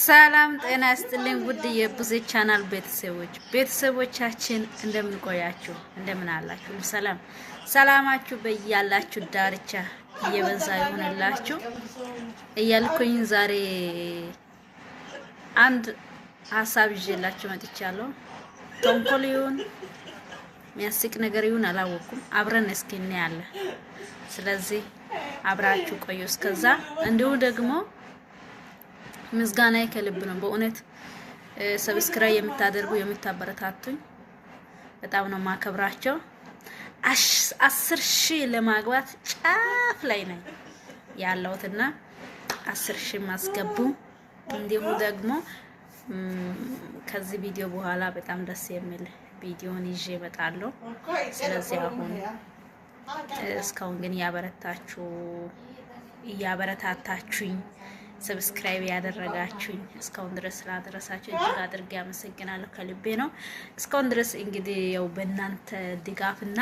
ሰላም ጤና ይስጥልኝ ውድ የቡዜ ቻናል ቤተሰቦቻችን እንደምን ቆያችሁ? እንደምን አላችሁ? ሰላም ሰላማችሁ በያላችሁ ዳርቻ እየበዛ ይሆንላችሁ እያልኩኝ ዛሬ አንድ ሀሳብ ይዤላችሁ መጥቻለሁ። ተንኮል ይሁን የሚያስቅ ነገር ይሁን አላወኩም። አብረን እስኪ እናያለን። ስለዚህ አብራችሁ ቆዩ እስከዛ። እንዲሁ ደግሞ ምስጋናዬ ከልብ ነው። በእውነት subscribe የምታደርጉ የምታበረታቱኝ በጣም ነው ማከብራቸው። 10,000 ለማግባት ጫፍ ላይ ነኝ ያለሁትና 10,000 ማስገቡ። እንዲሁ ደግሞ ከዚህ ቪዲዮ በኋላ በጣም ደስ የሚል ቪዲዮን ይዤ እመጣለሁ። ስለዚህ አሁን እስካሁን ግን እያበረታታችሁኝ subscribe ያደረጋችሁኝ እስካሁን ድረስ ስላደረሳችሁ እጅግ አድርጌ አመሰግናለሁ። ከልቤ ነው። እስካሁን ድረስ እንግዲህ ያው በእናንተ ድጋፍና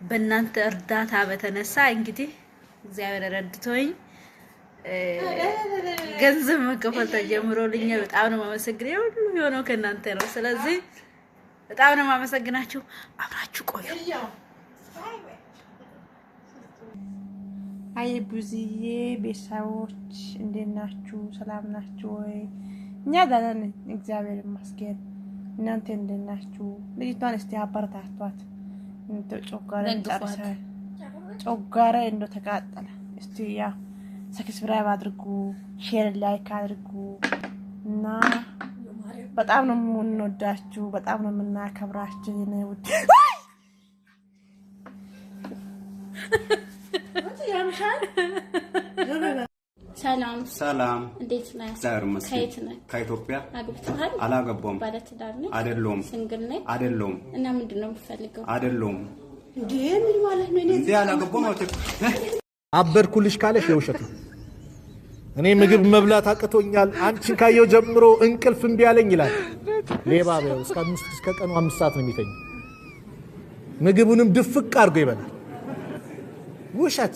በእናንተ እርዳታ በተነሳ እንግዲህ እግዚአብሔር ረድቶኝ ገንዘብ መከፈል ተጀምሮልኛል። በጣም ነው የማመሰግነው። ሁሉ የሆነው ከእናንተ ነው። ስለዚህ በጣም ነው የማመሰግናችሁ። አብራችሁ ቆዩ። አይ ቡዝዬ ቤተሰቦች እንዴት ናችሁ? ሰላም ናችሁ ወይ? እኛ ደህና ነን፣ እግዚአብሔር ይመስገን። እናንተ እንዴት ናችሁ? ልጅቷን እስቲ አበረታቷት። ጮጋራ እንዶ ተቃጠለ። እስቲ ያ subscribe አድርጉ፣ share like አድርጉ እና በጣም ነው የምንወዳችሁ፣ በጣም ነው የምናከብራችሁ። የኔ ውድ ሰላም ሰላም፣ እንዴት ነህ? እግዚአብሔር ይመስገን። ከየት ነህ? ከኢትዮጵያ። አግብተሃል? አላገባሁም። ባለትዳር ነህ? አይደለሁም። Single ነህ? አይደለሁም። እና ምንድን ነው የምትፈልገው? አይደለሁም። እንዴ ምን ማለት ነው? እንዴ አላገባሁም። አበድኩልሽ ካለሽ የውሸት ነው። እኔ ምግብ መብላት አቅቶኛል፣ አንቺን ካየው ጀምሮ እንቅልፍ እምቢ አለኝ ይላል። ሌባ በይው እስከ ቀኑ 5 ሰዓት ነው የሚተኛው። ምግቡንም ድፍቅ አድርጎ ይበላል። ውሸት።